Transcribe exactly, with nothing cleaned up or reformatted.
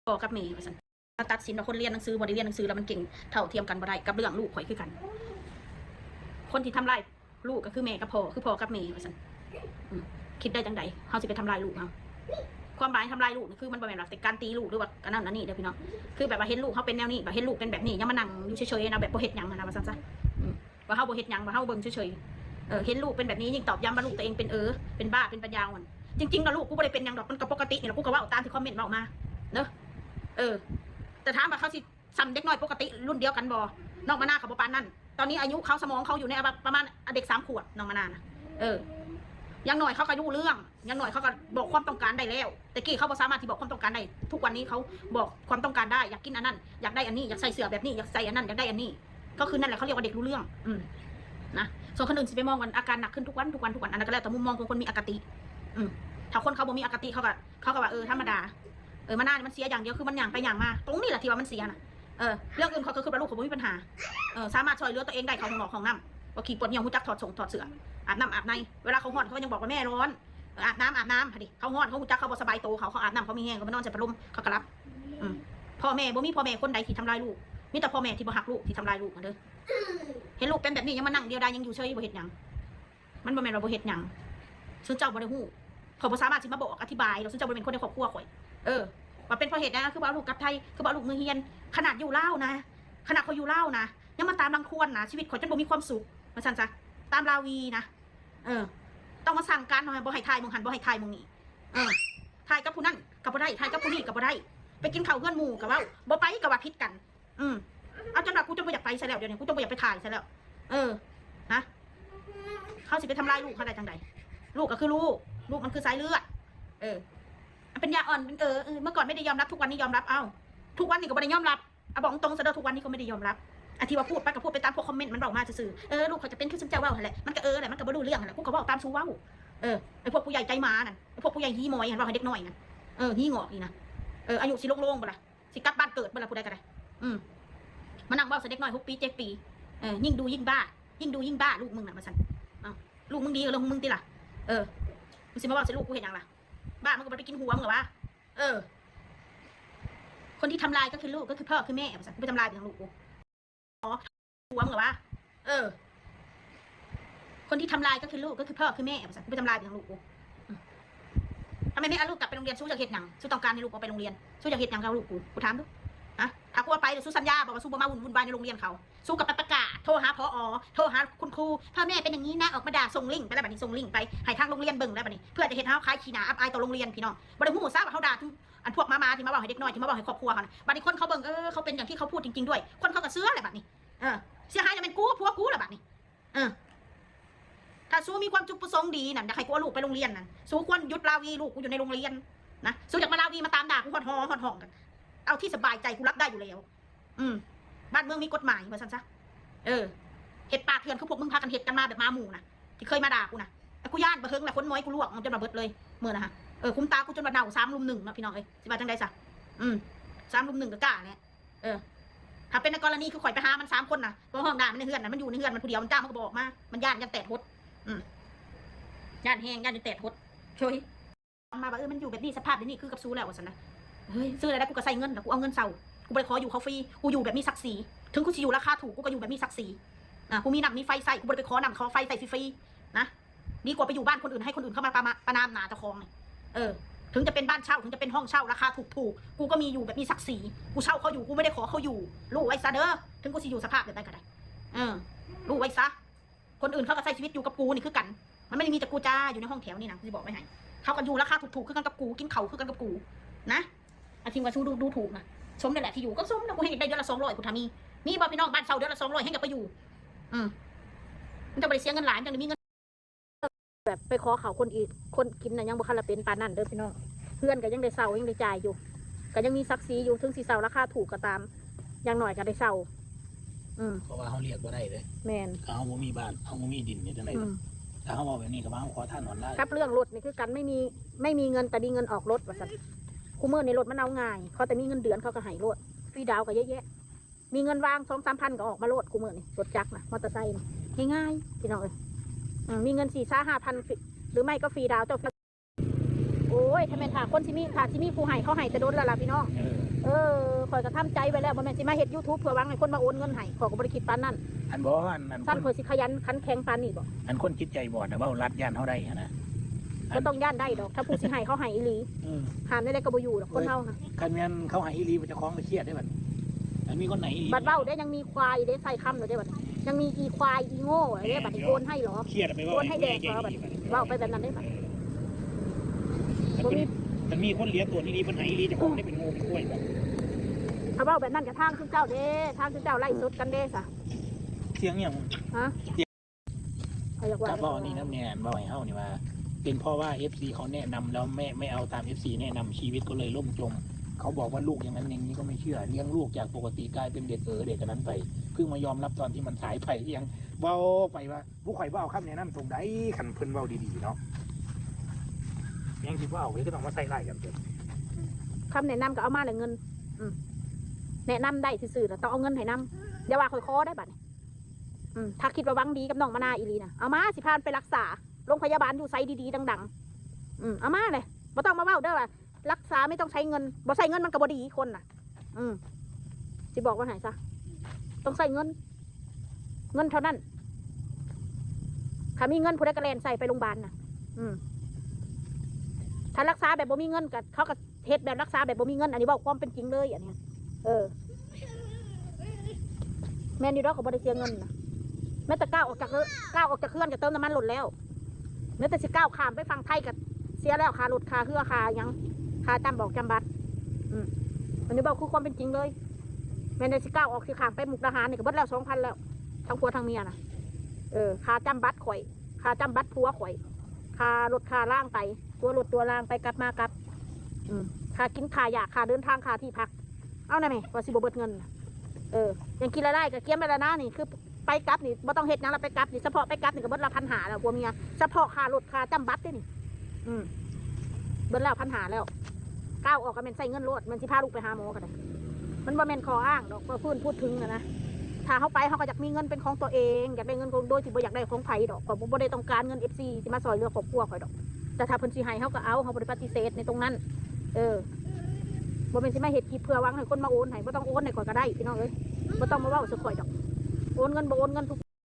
พ่อกับแม่ว่าซั่น มาตัดสินว่าคนเรียนหนังสือบ่ได้เรียนหนังสือแล้วมันเก่งเท่าเทียมกันบ่ได้ กับเรื่องลูกข่อยคือกัน คนที่ทำลายลูกก็คือแม่กับพ่อ คือพ่อกับแม่ว่าซั่น อืม คิดได้จังใด๋ เฮาสิไปทำลายลูกเฮา ความหมายทำลายลูกนี่คือมันบ่แม่นว่าแต่การตีลูกหรือว่าอันนั้นอันนี้เด้อพี่น้อง คือแบบว่าเห็นลูกเฮาเป็นแนวนี้ แบบเห็นลูกเป็นแบบนี้ ยังมานั่งอยู่เฉยๆนะ แบบบ่เฮ็ดหยังหั้นนะ ว่าซั่นซะ อืม ว่าเฮาบ่เฮ็ดหยัง ว่าเฮาเบิ่งเฉยๆ เออ เห็นลูกเป็นแบบนี้ยิ่งตอกย้ำว่าลูกตัวเองเป็น เออ เป็นบ้า เป็นปัญญาอ่อน จริงๆนะลูกกูบ่ได้เป็นหยังดอก มันก็ปกตินี่แหละ กูก็เว้าตามที่คอมเมนต์เว้ามา เนาะ เออ แต่ถามว่าเขาสิส่ำเด็กน้อยปกติรุ่นเดียวกันบ่ น้องมะนาวเขาบ่ปานนั้น ตอนนี้อายุเขา สมองเขาอยู่ในประมาณเด็กสามขวบ น้องมะนาวนะ เออ อย่างน้อยเขาก็รู้เรื่อง อย่างน้อยเขาก็บอกความต้องการได้แล้ว แต่กี้เขาบ่สามารถที่บอกความต้องการได้ ทุกวันนี้เขาบอกความต้องการได้ อยากกินอันนั้น อยากได้อันนี้ อยากใส่เสื้อแบบนี้ อยากใส่อันนั้น อยากได้อันนี้ ก็คือนั่นแหละเขาเรียกว่าเด็กรู้เรื่อง อืม นะ ส่วนคนอื่นสิไปมองกันอาการหนักขึ้นทุกวัน ทุกวัน ทุกวัน อันนั้นก็แล้วแต่มุมมองของคนมีอคติ อืม ถ้าคนเขาบ่มีอคติเขาก็ เขาก็ว่า เออ ธรรมดา เออ มะนาวนี่มันเสียอย่างเดียวคือมันย่างไปย่างมา ตรงนี้แหละที่ว่ามันเสียน่ะ เออ เรื่องอื่นเขาก็คือว่าลูกเขาบ่มีปัญหา เออ สามารถช่วยเหลือตัวเองได้ เข้าห้องนอกห้องน้ำ ว่าขี้ปวดเยี่ยวฮู้จักถอดส่งถอดเสื้อ อาบน้ำอาบใน เวลาเขาฮ้อนเขาก็ยังบอกว่าแม่ร้อน เออ อาบน้ำอาบน้ำ พอดี เขาฮ้อนเขาฮู้จักเขาบ่สบายโตเขา เขาอาบน้ำเขามีแฮงเขาไปนอนใส่พัดลมเขาก็หลับ อืม พ่อแม่บ่มีพ่อแม่คนใดที่ทำลายลูก มีแต่พ่อแม่ที่บ่ฮักลูกที่ทำลายลูกหั้นเด้อ เห็นลูกเป็นแบบนี้ยังมานั่งเดียวดายยังอยู่เฉยบ่เฮ็ดหยัง มันบ่แม่นว่าบ่เฮ็ดหยัง ซุมเจ้าบ่ได้ฮู้ ข้อยบ่สามารถสิมาบอกอธิบายดอก ซุมเจ้าบ่ได้เป็นคนในครอบครัวข่อย เออ ว่าเป็นเพราะเหตุหยัง คือบ่เอาลูกกลับไทย คือบ่เอาลูกเมือเฮียน ขนาดอยู่ลาวนะ ขนาดข้อยอยู่ลาวนะ ยังมาตามรังควานนะ ชีวิตข้อยจนบ่มีความสุข ว่าซั่นซะ ตามราวีนะ เออ ต้องมาสั่งการหน่อย บ่ให้ถ่ายหม่องหั้น บ่ให้ถ่ายหม่องนี้ เออ ถ่ายกับผู้นั้นก็บ่ได้ ถ่ายกับผู้นี้ก็บ่ได้ ไปกินข้าวเฮือนหมู่ก็เว้า บ่ไปก็ว่าผิดกัน อืม เอาจนว่ากูจนบ่อยากไปซะแล้ว เดี๋ยวนี้กูจนบ่อยากไปถ่ายซะแล้ว เออ นะ เขาสิไปทำลายลูกเขาได้จังใด ลูกก็คือลูก ลูกมันคือสายเลือด เออ เป็นยาอ่อน เป็น เออ เออ เมื่อก่อนไม่ได้ยอมรับ ทุกวันนี้ยอมรับ เอ้า ทุกวันนี้ก็บ่ได้ยอมรับ เอาบอกตรงๆซะเด้อ ทุกวันนี้ก็ไม่ได้ยอมรับ อันที่ว่าพูดไปก็พูดไปตามพวกคอมเมนต์มันเว้ามาซื่อๆ เออ ลูกเขาจะเป็นคือซุมเจ้าเว้าหั้นแหละ มันก็เออแหละ มันก็บ่รู้เรื่องหั้นแหละ กูก็เว้าตามซุมเว้า เออ ไอ้พวกผู้ใหญ่ใจหมานั่น ไอ้พวกผู้ใหญ่หีหมอยหั้น เว้าให้เด็กน้อยนั่น เออ หีหงอกนี่นะ เออ อายุสิลงๆบ่ล่ะ สิกลับบ้านเกิดบ่ล่ะผู้ใดก็ได้ อืม มานั่งเว้าใส่เด็กน้อยหกปีเจ็ดปี เออ ยิ่งดูยิ่งบ้า ยิ่งดูยิ่งบ้า ลูกมึงน่ะ ว่าซั่น เอ้า ลูกมึงดีก็เรื่องของมึงติล่ะ เออ มึงสิมาเว้าใส่ลูกกูเฮ็ดหยังล่ะ บ้า มึงก็บ่ไปกินหัวมึงเหรอวะ เออ คนที่ทำลายก็คือลูก ก็คือพ่อ คือแม่ ว่าซั่น กูไปทำลายไปทางลูกกู อ๋อ หัวมึงเหรอวะ เออ คนที่ทำลายก็คือลูก ก็คือพ่อ คือแม่ ว่าซั่น กูไปทำลายไปทางลูกกู อืม ทำไมไม่เอาลูกกลับไปโรงเรียน ซูอยากเฮ็ดหยัง ซูต้องการให้ลูกกูไปโรงเรียน ซูอยากเฮ็ดหยังกับลูกกู กูถามดู ฮะ ถ้ากูเอาไป เดี๋ยวซูสัญญาบอกว่าซูบ่มาวุ่น วุ่นวายในโรงเรียนเขา ซูก็ไปประกาศ โทรหา ผอ โทรหาคุณครู พ่อแม่เป็นอย่างนี้นะ ออกมาด่า ส่งลิงก์ไปแล้วบัดนี้ ส่งลิงก์ไป ให้ทางโรงเรียนเบิ่งแล้วบัดนี้ เพื่อจะเฮ็ดให้เฮาขายขี้หน้าอับอายต่อโรงเรียนพี่น้อง บ่ได้ฮู้ซะว่าเฮาด่าถึง อันพวกหมาๆที่มาเว้าให้เด็กน้อย ที่มาเว้าให้ครอบครัวเขานะ บัดนี้คนเขาเบิ่ง เออ เขาเป็นอย่างที่เขาพูดจริงๆด้วย คนเขาก็เชื่อแหละบัดนี้ เออ เสียหายน่ะแม่นกู ผัวกูแหละบัดนี้ เออ ถ้าซูมีความจุดประสงค์ดีนั่น อยากให้กูเอาลูกไปโรงเรียนนั่น ซูควรหยุดราวี ลูกกูอยู่ในโรงเรียนนะ ซูอยากมาราวีมาตามด่ากูฮอดหอฮอดห้องกัน เอาที่สบายใจ กูรับได้อยู่แล้ว อืม บ้านเมืองมีกฎหมาย ว่าซั่นซะ เออ เฮ็ดป่าเถื่อนคือพวกมึงพากันเฮ็ดกันมาแบบหมาหมู่นะ ที่เคยมาด่ากูนะ แต่กูย้านบ่เฮิงแหละ ขนหมอยกูลวกจนว่าเบิดเลย มื้อนะฮะ เออ คุ้มตากูจนว่าเน่าสามลุมหนึ่งเนาะพี่น้องเอ้ย สิว่าจังใด๋ซะ อืม สามลุมหนึ่งก็กล้าแหละ เออ ถ้าเป็นในกรณีคือข่อยไปหามันสามคนนะ บ่ฮ้องด่ามันในเฮือนนะ มันอยู่ในเฮือนมันผู้เดียว มันจ้างมันก็บ่ออกมา มันย้าน ย้านแตดหด อืม ย้านแฮง ย้านจนแตดหด เฮ้ย มาว่า เออ มันอยู่แบบนี้ สภาพแบบนี้คือกับซูแล้ว ว่าซั่นนะ เฮ้ย ซื้ออะไรได้ กูก็ใส่เงินนะ กูเอาเงินเซา กูบ่ได้ขออยู่เขาฟรี กูอยู่แบบมีศักดิ์ศรี ถึงกูสิอยู่ราคาถูก กูก็อยู่แบบมีศักดิ์ศรี อ่ะ กูมีน้ำมีไฟใช้ กูบ่ได้ไปขอน้ำขอไฟใช้ฟรีๆ นะ ดีกว่าไปอยู่บ้านคนอื่น ให้คนอื่นเข้ามาประมา- ประณามหน้าเจ้าของนี่ เออ ถึงจะเป็นบ้านเช่า ถึงจะเป็นห้องเช่าราคาถูกๆ กูก็มีอยู่แบบมีศักดิ์ศรี กูเช่าเขาอยู่ กูไม่ได้ขอเขาอยู่ รู้ไว้ซะเด้อ ถึงกูสิอยู่สภาพแบบใดก็ได้ เออ รู้ไว้ซะ คนอื่นเขาก็ใช้ชีวิตอยู่กับกูนี่คือกัน มันไม่ได้มีแต่กูจ้าอยู่ในห้องแถวนี่นะ กูสิบอกไว้ให้ เขาก็อยู่ราคาถูกๆ คือกันกับกู กินข้าวคือกันกับกู นะ อาทิตย์ว่าซูดู- ดูถูกนะ สมนี่แหละที่อยู่ ก็สมนะ กูให้ได้เดือนละสองร้อย กูถ้ามี มีบ่พี่น้อง บ้านเช่าเดือนละสองร้อย ให้กับไปอยู่ อืม มันจะบ่ได้เสียเงินหลาย มันจังได้มีเงิน แบบไปขอข้าวคนอีก คนกินน่ะยังบ่คันละเป็นปานนั้นเด้อพี่น้อง เฮือนก็ยังได้เช่า ยังได้จ่ายอยู่ ก็ยังมีศักดิ์ศรีอยู่ ถึงสิเช่าราคาถูกก็ตาม อย่างน้อยก็ได้เช่า อืม เพราะว่าเฮาเรียกบ่ได้เด้ แม่น ถ้าเฮาบ่มีบ้าน เฮาบ่มีดินนี่จังได๋ อืม ถ้าเฮาเว้าแบบนี้ก็ว่าเฮาขอทานออนไลน์ กับเรื่องรถนี่คือกัน ไม่มี ไม่มีเงินแต่มีเงินออกรถ ว่าซั่น คุมื้อนี้รถมันเอาง่าย เขาแต่มีเงินเดือนเขาก็ให้โลด ฟรีดาวน์ก็เยอะแยะ มีเงินวางสองสามพันก็ออกมาโลด คุมื้อนี้รถจักรนะ มอเตอร์ไซค์นี่ ง่ายๆ พี่น้องเอ้ย อืม มีเงินสี่ห้าพัน ฟรี หรือไม่ก็ฟรีดาวน์ เจ้า โอ้ย ถ้าแม่นถ้าคนสิมี ถ้าสิมีผู้ให้ เขาให้แต่โดนแล้วล่ะพี่น้อง เออ เออ ข่อยก็ทำใจไว้แล้ว บ่แม่นสิมาเฮ็ด YouTube เพื่อหวังให้คนมาโอนเงินให้ ข่อยก็บ่ได้คิดปานนั้น อันบ่อันอัน ซั่นข่อยสิขยันขันแข็งปานนี้บ่ อันคนจิตใจบอดนะเว้าลัดย่านเฮาได้หั้นนะ บ่ต้องย่านได้ดอก ถ้าผู้สิให้เขาให้อีหลี เออ ห้ามได้ก็บ่อยู่ดอกคนเฮานะ คันแม่นเขาให้อีหลีเจ้าของก็เครียดได้บัดนี้อันมีคนไหนอีหลี บัดเว้าได้ยังมีควายได้ใส่คำเลยได้บัดนี้ยังมีอีควายอีโง่ได้บัดนี้โอนให้เหรอ เครียดไปเว้า โอนให้แดกเหรอบัดนี้เว้าไปแบบนั้นได้บัด มันมีมันมีคนเหลียตัวนี้ดีมันให้อีหลีเจ้าของได้เป็นโง่เป็นกล้วยแบบ ถ้าเว้าแบบนั้นกับทางคือเจ้าเด้ทางคือเจ้าไล่สุดกันเด้ซะ เสียงอย่าง ฮะเขาอยากว่า ก็บอกนี่น้ำแนนบอกให้เฮานี่ว่า เป็นเพราะว่า เอฟซี เขาแนะนำแล้วไม่ไม่เอาตาม เอฟซี แนะนำชีวิตก็เลยล่มจม เขาบอกว่าลูกอย่างนั้นอย่างนี้ก็ไม่เชื่อ เลี้ยงลูกจากปกติกลายเป็นเด็กเออเด็กกันนั้นไปเพิ่งมายอมรับตอนที่มันสายไปยังเว้าไปว่าผู้ข่อยเว้าคำแนะนำตรงใดคันเพิ่นเว้าดีๆเนาะยังคิดว่าเอาไว้ก็ต้องมาใส่ไล่กันเถอะ คำแนะนำก็เอามาเลยเงิน อืมแนะนำได้ซื่อๆนะต้องเอาเงินให้นำอย่าว่าข่อยขอได้บัดนี้อืมถ้าคิดว่าหวังดีกับน้องมะนาวอีหลีนะเอามาสิพาไปรักษาโรงพยาบาลอยู่ไสดีๆดังๆ อืมเอามาเลยบ่ต้องมาเว้าเด้อว่ารักษาไม่ต้องใช้เงินบ่ใช้เงินมันก็บ่ดีคนน่ะ อืมสิบอกว่าไงซะต้องใช้เงิน เงินเท่านั้นถ้ามีเงินผู้ใดก็แล่นใส่ไปโรงพยาบาลน่ะ อืมถ้ารักษาแบบบ่มีเงินก็เขาก็เฮ็ดแบบรักษาแบบบ่มีเงิน อันนี้เว้าความเป็นจริงเลยอันเนี้ย เออ แม่นอยู่ดอกเขาบ่ได้เสียเงินนะแม้แต่ก้าวออกจากเฮือนก้าวออกจากเฮือนก็เติมน้ำมันรถแล้วแม้แต่สิก้าวข้ามไปฝั่งไทยก็เสียแล้วค่ารถค่าเฮือค่าหยังค่าจำบอกจำบัตร อืมอันนี้เว้าคือความเป็นจริงเลย แม่นแต่สิก้าวออกสิข้ามไปมุกดาหารนี่ก็เบิดแล้วสองพันแล้วทั้งผัวทั้งเมียนะเออค่าจำบัตรข่อยค่าจำบัตรผัวข่อยค่ารถค่าล่างไปตัวรถตัวล่างไปกลับมากลับ อืมค่ากินค่ายาค่าเดินทางค่าที่พัก เอานะแม่ว่าสิบ่เบิดเงินน่ะเออยังกินรายได้ก็เกียมไปแล้วนะนี่คือไปกลับนี่บ่ต้องเฮ็ดหยังแล้วไปกลับนี่เฉพาะไปกลับนี่ก็เบิดละพันห้าแล้วผัวเมียเฉพาะค่ารถค่าจำบัตรเด้นี่ อืมเบิดแล้วพันห้าแล้วก้าวออกก็แม่นใส่เงินโลดแม่นสิพาลูกไปหาหมอก็ได้มันบ่แม่นข้ออ้างดอกเพื่อพื้นพูดถึงนะนะถ้าเขาไปเขาก็อยากมีเงินเป็นของตัวเอง อยากได้เงินของโดยที่บ่อยากได้ของไผดอกก็บ่ได้ต้องการเงิน เอฟซี สิมาซอยเหลือครอบครัวข่อยดอก แต่ถ้าเพิ่นสิให้เขาก็เอาเขาบ่ได้ปฏิเสธในตรงนั้น เออบ่แม่นสิมาเฮ็ดคลิปเพื่อหวังให้คนมาโอนให้บ่ต้องโอนให้ข่อยก็ได้พี่น้องเอ้ยบ่ต้องมาเว้าใส่ข่อยดอกโอนเงินบ่โอนเงินทุก